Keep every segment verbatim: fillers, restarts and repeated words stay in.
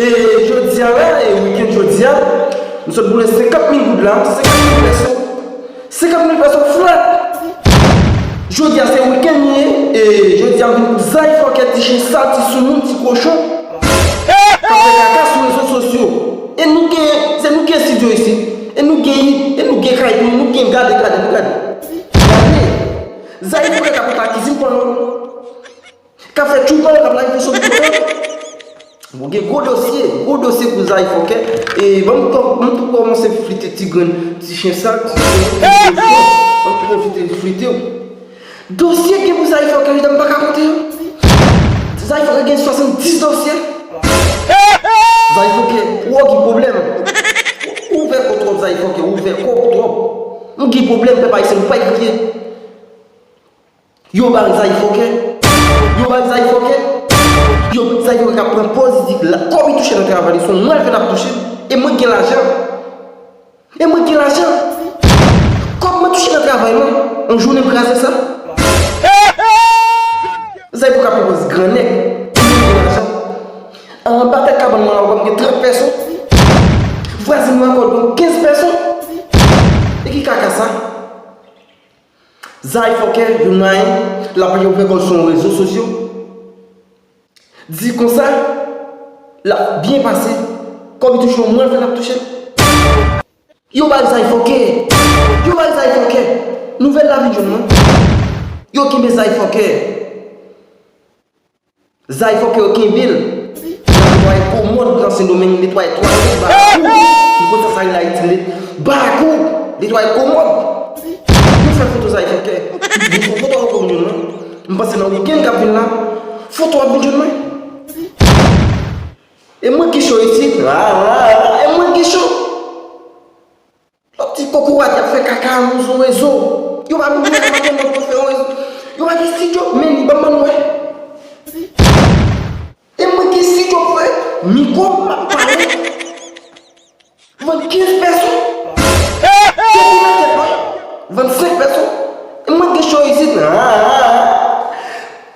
E jodi a la, e wikenn jodi a, nou sot boule senkant mil goud la, senkant mil pèso. Senkant mil pèso flat! Jodi a se wikenn li ye, e jodi a m vin pou Zay Fòkè, ti chen sal, ti soumoun, ti kochon k ap fè kaka sou rezo sosyo. E nou gen, se nou gen estidyo isit. E nou gen it, e nou gen kay tou, nou gen, gade, gade, nou gade. Gade! Zay Fòkè k ap fè kizin pandan. K ap fè tchoupan, k ap lage sou bouton. Bon, gen gwo dosye, gwo dosye pou Zay Fòkè. E ban m kò-, ban m tou kòmanse flite ti grenn, ti chen sal, ti chen sal. Ban m tou pwofite flite w. Dosye gen pou Zay Fòkè, medam, m pa ka konte yo. Zay Fòkè gen swasanndis dosye. Zay Fòkè, ou gen pwoblèm. Ou ouvè kò twòp, Zay Fòkè, ou ouvè kò w twòp. M gen pwoblèm, pèp ayisyen, nou pa kriye. Yo ba Zay Fòkè. Yo ba Zay Fòkè. Yo, Zay Fòkè ka pran pòz, li di la, kòb li touche nan travay li, se yon mwèl ke l ap touche. E mwen gen lajan. E mwen gen lajan. Kòb mwen touche nan travay mwen, yon jounen m kraze sa. Zay Fòkè ka pran pòz grannèg. E mwen gen lajan. Anba tèt kabann mwen la, ou wè m gen trant pèson. Vwazen mwen ankò gen kenz pèson. E ki kaka sa? Zay Fòkè, youn nan yo, l ap ouvè kò l sou yon rezo sosyo. Di konsa, l ap byen pase. Kòb li touche yon mwèl fè l ap touche. Yo bay Zay Fòkè. Yo bay Zay Fòkè. Nouvèl la vin jwenn mwen. Yo kenbe Zay Fòkè. Zay Fòkè yo kenbe l. L ap netwaye komòd nan Sendomeng, netwaye twalèt, barakou. Nou konn sa sa rele Ayiti, net-, barakou, netwaye komòd. Nou fè foto Zay Fòkè. Nou fè foto avèk kominyon, non? M panse nan wikenn k ap vin la, foto ap vin jwenn mwen. E mwen ki cho isit. Ah, ah, ah, e mwen ki cho. Lòt ti kokorat y ap fè kaka nou sou rezo. Yo pa vin jwe maten nan fè yon rezo. Yo pa gen estidyo, men li ban m wè. E mwen gen estidyo pou fè mikwo, m ap pale. Vann kenz pèson. Depi nan tèt mwen, vann senk pèson. E mwen gen cho isit. Ah, ah, ah.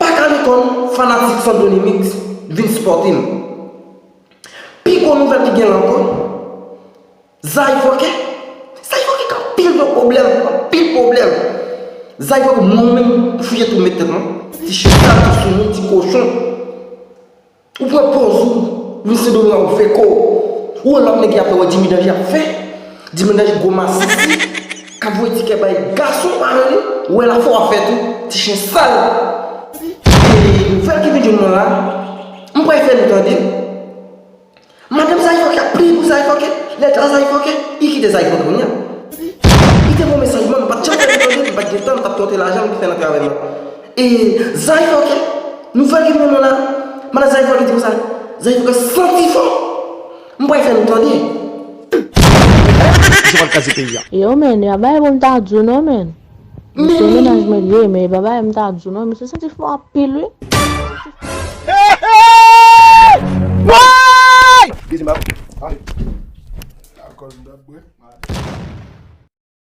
Pa ka lekòl, fanatik Santo Limix, vin sipòte m. Pi gwo nouvèl ki gen la ankò. Zay Fòkè. Zay Fòkè gen anpil gwo pwoblèm, anpil pwoblèm. Zay Fòkè, mwen menm, fouye twou m met tèt mwen. Ti chen sal, ti soumoun, ti kochon. Ou pran pòz ou, vin Sendomeng ap fè kò. Ou wè lòt nèg y ap fè, wè Jimmy Danje ap fè. Jimmy Danje gwo masisi, k ap voye ti kè bay gason parèy li. Ou wè l ap fè, w ap fè tou. Ti chen sal. E nouvèl ki vin jwenn mwen la, m pral fè nou tande. Madanm Zay Fòkè ap plede pou Zay Fòkè. Lè ta Zay Fòkè, li kite Zay Fòkè kounye a. Li te voye mesaj mwen, m pa t janm fè li tande, m pa t gen tan, m t ap konte lajan m ki fè nan travay mwen. E Zay Fòkè, nouvèl ki vin nan la, madanm Zay Fòkè di konsa, Zay Fòkè santi fò. M pral fè nou tande. Misye pral kraze peyi a. Yo, men, y a bagay pou m ta di w non, men. Misye mennaj mwen li ye, men e pa bagay m ta di w non, misye santi fò anpil, wi.